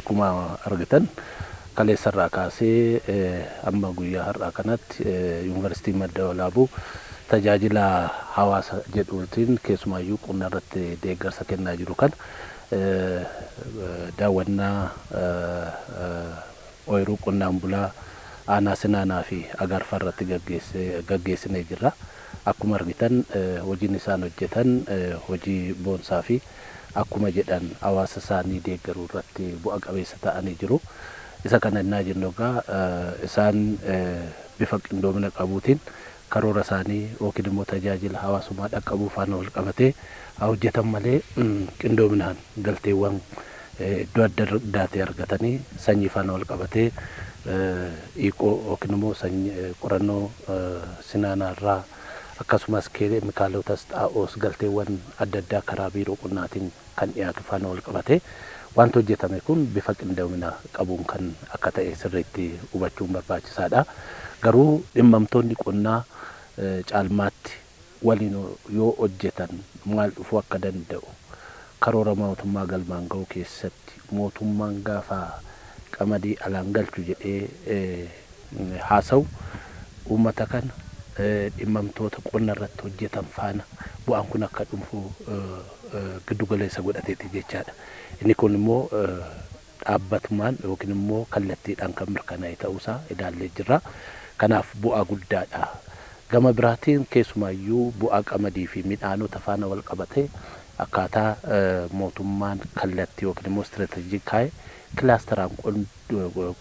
Akkuma argitan, kaleessarraa kaasee amma guyyaa har'aa kanatti Yuunivarsiitiin Madda Walaabuu tajaajila hawaasa jedhuutiin keessumaayyuu qonna irratti deeggarsa kennaa jiru kan daawwannaa ooyiruu qonnaan bulaa aanaa Sinaanaa fi Agaarfaa irratti gaggeessinee jirra. Akkuma argitan, hojiin isaan hojjetan hojii boonsaa fi akkuma jedhan hawaasa isaanii deeggaruu irratti bu'a qabeessa ta'anii jiru. Isa kana innaa jennu egaa, isaan bifa qindoomina qabuutiin karoora isaanii yookiin immoo tajaajila hawaasummaa dhaqqabuu faana wal qabatee haa hojjetan malee, qindoominaan galteewwan iddoo adda addaatti argatanii, sanyii faana wal qabatee hiiqoo yookiin immoo sanyii qorannoo Sinaanaa irraa, akkasumas keemikaalotas, xaa'oos, galteewwan adda addaa karaa biiroo qonnaatiin kan dhiyaatu faana wal qabatee wanti hojjetame kun bifa qindoomina qabuun kan akka ta'e sirriitti hubachuun barbaachisaadha. Garuu dhimmamtoonni qonnaa caalmaatti waliin yoo hojjetan maal dhufuu akka danda'u, karoora mootummaa galmaan ga'uu keessatti mootummaan gaafa qamadii alaan galchu jedhee haasa'u uummata kana dhimmamtoota qonna irratti hojjetan faana bu'aan kun akka dhufu giddu galeessa godhateeti jechaadha. Inni kun immoo dhaabbatummaan yookiin immoo kallattiidhaan kan mirkanaa'e ta'uusaa ilaallee jirra. Kanaaf bu'aa guddaadha. Gama biraatiin keessumaayyuu bu'aa qamadii fi midhaanota faana wal qabatee akkaataa mootummaan kallattii yookiin immoo istirateejii kaa'e kilaasteraan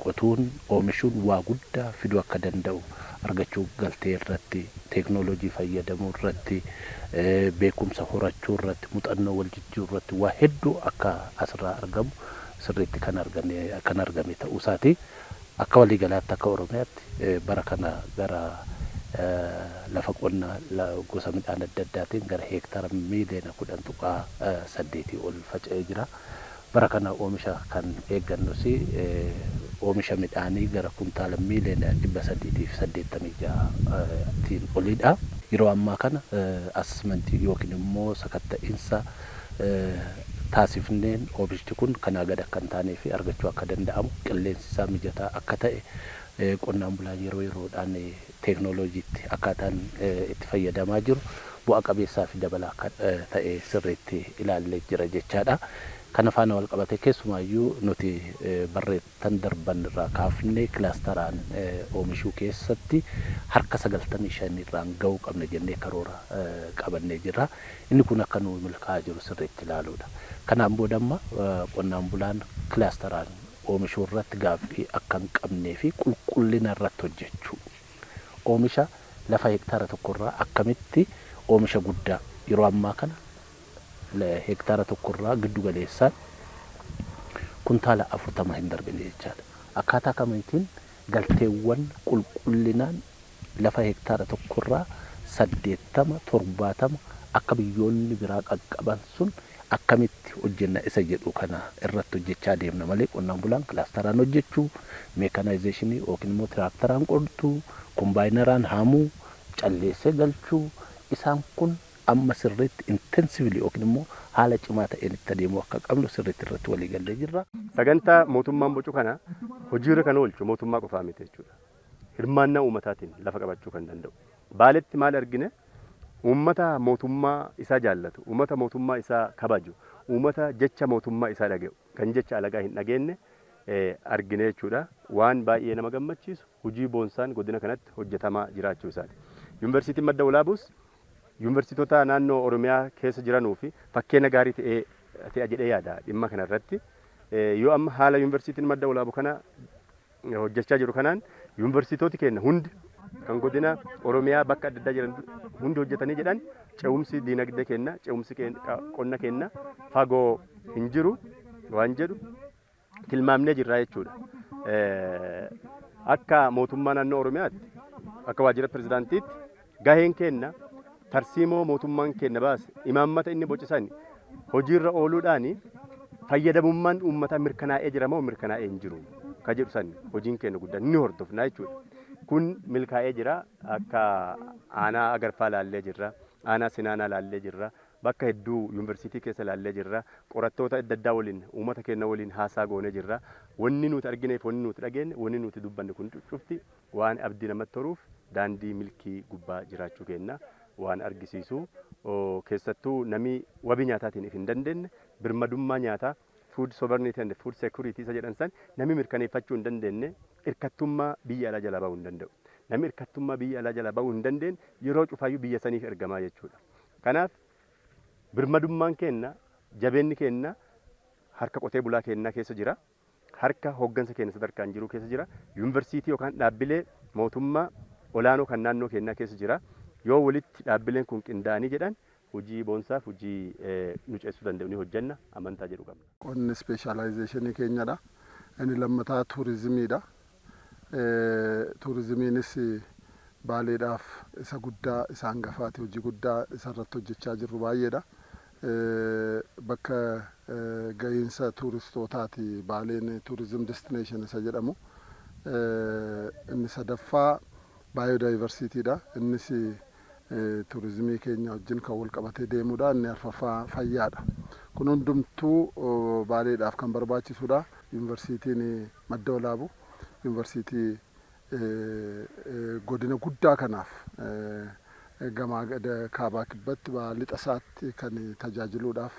qotuun oomishuun waa guddaa fiduu akka danda'u argachuu, galtee irratti, teeknooloojii fayyadamuu irratti, beekumsa horachuu irratti, muuxannoo wal jijjiiruu irratti waa hedduu akka asirraa argamu sirriitti kan argame kan argame ta'uu isaati. Akka waliigalaatti akka Oromiyaatti bara kana gara lafa qonnaa gosa midhaan adda addaatiin gara heektaara miiliyoona 10.8 ol faca'ee jira. Bara kana oomisha kan eeggannus oomisha midhaanii gara kuntaala miiliyoona 386tiin olidha. Yeroo ammaa kana assessmentii yookiin immoo sakatta'insa taasifneen oomishni kun kanaa gad akka hin taanee fi argachuu akka danda'amu, qilleensi isaa mijataa akka ta'e, qonnaan bulaan yeroo yeroodhaan teeknooloojiitti akkaataan itti fayyadamaa jiru bu'a qabeessaa fi dabalaa akka ta'e sirriitti ilaallee jira jechaadha. Kana faana wal qabatee keessumaayyuu nuti barreettan darban irraa kaafnee kilaasteraan oomishuu keessatti harka 95 irraan gahuu qabna jennee karoora qabannee jirra. Inni kun akka nu milkaa'aa jiru sirriitti ilaaluudha. Kanaan booda amma qonnaan bulaan kilaasteraan oomishuu irratti gaaffii akka hin qabnee fi qulqullina irratti hojjechuu. Oomisha lafa hektaara tokkorraa akkamitti oomisha guddaa, yeroo ammaa kana hektaara tokkorraa giddu galeessaan kuntaala 40 hin darbine jechaadha. Akkaataa kamiitiin galteewwan qulqullinaan lafa hektaara tokkorraa 80, 70 akka biyyoonni biraa qaqqaban sun akkamitti hojjenna isa jedhu kana irratti hojjechaa deemna malee, qonnaan bulaan kilaasteraan hojjechuu, mechanization yookiin immoo tiraaktaraan qotuu, kombaayinaraan haamuu, calleessee galchuu, isaan kun amma sirriitti intensively yookiin immoo haala cimaa ta'een itti adeemuu akka qabnu sirriitti irratti walii gallee jirra. Sagantaa mootummaan bocu kana hojiirra kan oolchu mootummaa qofaa miti jechuudha. Hirmaannaa uummataatiin lafa qabachuu kan danda'u. Baaletti maal argine? Uummata mootummaa isaa jaallatu, uummata mootummaa isaa kabaju, Uummata jecha mootummaa isaa dhaga'u, kan jecha alagaa hin dhageenye argine jechuudha. Waan baay'ee nama gammachiisu hojii boonsaan godina kanatti hojjetamaa jiraachuu isaati. Yuunivarsiitiin Madda Walaabuus yuunivarsiitota naannoo Oromiyaa keessa jiranuu fi fakkeenya gaarii ta'ee ta'e jedhee yaada dhimma kanarratti. Yoo amma haala yuunivarsiitiin Madda Walaabuu kana hojjechaa jiru kanaan yuunivarsiitoti keenya hundi kan godina Oromiyaa bakka adda addaa jiran hundi hojjetanii jedhan, ce'umsi diinagdee keenya, ce'umsi qonna keenya fagoo hin jiru waan jedhu tilmaamnee jirra jechuudha. Akka mootummaa naannoo Oromiyaatti, akka waajjira pirezidaantiitti, gaheen keenya tarsiimoo mootummaan keenya baase, imaammata inni bocisan hojiirra ooluudhaan fayyadamummaan uummataa mirkanaa'ee jira moo mirkanaa'ee hin jiru ka jedhu san hojiin keenya guddaan ni hordofna jechuudha. Kun milkaa'ee jira. Akka aanaa Agarfaa laallee jirra, aanaa Sinaanaa laallee jirra, bakka hedduu yuunivarsiitii keessa laallee jirra, qorattoota adda addaa waliin, uummata keenya waliin haasaa goonee jirra. Wanni nuti argineef, wanni nuti dhageenye, wanni nuti dubbanne kun cufti waan abdii namatti horuuf daandii milkii gubbaa jiraachuu keenya waan argisiisu. Keessattuu namni wabii nyaataatiin if hin dandeenye, birmadummaa nyaataa, food sovereignty and food security isa jedhan san namni mirkaneeffachuu hin dandeenye hirkattummaa biyya alaa jalaa bahuu hin danda'u. Namni hirkattummaa biyya alaa jalaa bahuu hin dandeenye yeroo cufaayyuu biyya saniif ergamaa jechuudha. Kanaaf birmadummaan keenya, jabeenni keenya harka qotee bulaa keenyaa keessa jira. Harka hooggansa keenya sadarkaan jiru keessa jira. Yuunivarsiitii yookaan dhaabbilee mootummaa olaanoo kan naannoo keenyaa keessa jira. Yoo walitti dhaabbileen kun qindaa'anii jedhan, hojii boonsaaf hojii nu ceessuu danda'u ni hojjenna amantaa jedhu qabna. Qonni specialization keenyadha. Inni lammataa turizimiidha. Turizimiinis Baaleedhaaf isa guddaa, isa hangafaati, hojii guddaa isarratti hojjechaa jirru baay'eedha. Bakka gahiinsa tuuristootaati Baaleen, tourism destination isa jedhamu. Inni sadaffaa biodiversityidha. Innis turizimii keenya wajjin kan wal qabatee deemudha. Inni arfaffaa fayyaadha. Kun hundumtuu Baaleedhaaf kan barbaachisudha. Yuunivarsiitiin Madda Walaabu yuunivarsiitii godina guddaa kanaaf gamaa kaabaa kibbatti lixa isaatti kan tajaajiluudhaaf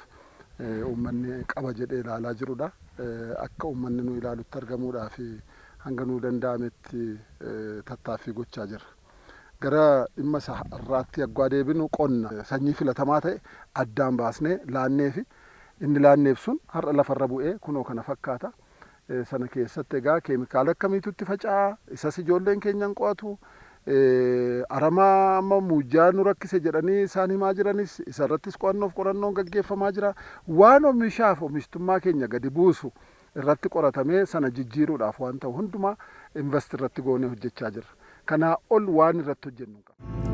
uummanni qaba jedhee ilaalaa jirudha. Akka uummanni nu ilaalutti argamuudhaaf hanga nuu danda'ametti tattaaffii gochaa jirra. Gara dhimma isa har'aatti yaggaa deebinu, qonna sanyii filatamaa ta'e addaan baasnee laannee fi inni laanneef sun har'a lafarra bu'ee kunoo kana fakkaata. Sana keessatti egaa keemikaala akkamiitu itti faca'a, isas ijoolleen keenya hin qo'atu. Aramaa amma muujjaa nu rakkise jedhanii isaan himaa jiranis isarrattis qo'annoof qorannoon gaggeeffamaa jira. Waan oomishaaf oomishtummaa keenya gadi buusu irratti qoratamee sana jijjiiruudhaaf waan ta'u hundumaa invest irratti goonee hojjechaa jirra. Kanaa ol waan irratti hojjennu hin qabnu.